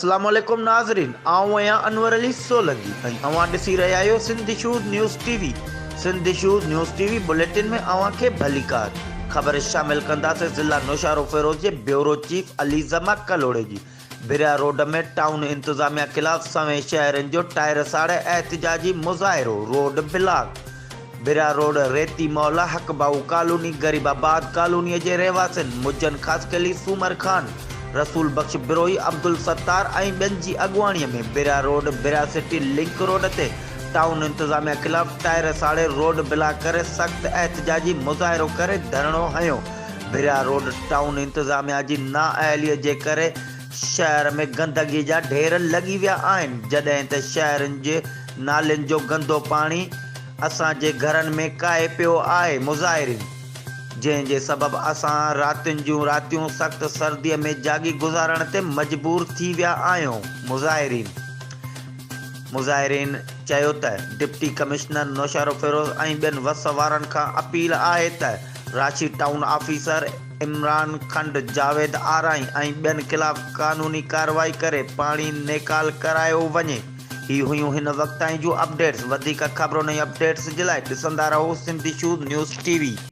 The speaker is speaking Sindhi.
اسلام عليڪم ناظرين آئون آهيان انور علي سولنگي ۽ اوهان ڏسي رهيا آهيو Sindh issues news T V Sindh issues news T V bulletin ۾ اوهان کي ڀليڪار خبر شامل ڪنداسين ضلع نوشهروفيروز جي بيورو چيف علي زما ڪلهوڙي جي ڀريا روڊ ۾ ٽائون انتظاميا خلاف سوين شهرين جو ٽائر ساڙي احتجاجي مظاهرو روڊ بلاڪ ڀريا روڊ ريتي محلا حق باهو ڪالوني غريب آباد ڪالوني جي رهواسين مجن خاصخيلي سومر خان رسول بخش بروهي عبدالستار ۽ ٻين جي اڳواڻي ۾ Bhiria road Bhiria city link road تي ٽائون انتظاميا خلاف ٽائر ساڙي روڊ بلاڪ ڪري سخت احتجاجي مظاهرو ڪري ڌرڻو هنيو ڀريا روڊ ٽائون انتظاميا جي نااهلي جي ڪري شهر ۾ گندگي جا ڍير لڳي ويا آهن جڏهن ته شهرن جي نالين جو گندو پاڻي اسان جي گهرن ۾ ڪاهي پيو آهي مظاهرين جنهن جي سبب اسان راتين جون راتيون سخت سردي ۾ جاڳي گذارڻ تي مجبور ٿي ويا آهيون مظاهرين مظاهرين چيو ته ڊپٽي ڪمشنر نوشهروفيروز ۽ ٻين وس وارن کان اپيل آهي ته راشي ٽائون آفيسر عمران کنڊ، جاويد آرائين ۽ ٻين خلاف قانوني ڪارروائي ڪري پاڻي نيڪال ڪرايو وڃي. هي هيون هن وقت تائين جون اپڊيٽس، وڌيڪ خبرن ۽ اپڊيٽس جي لاء ڏسندا رهو Sindh issues news T V.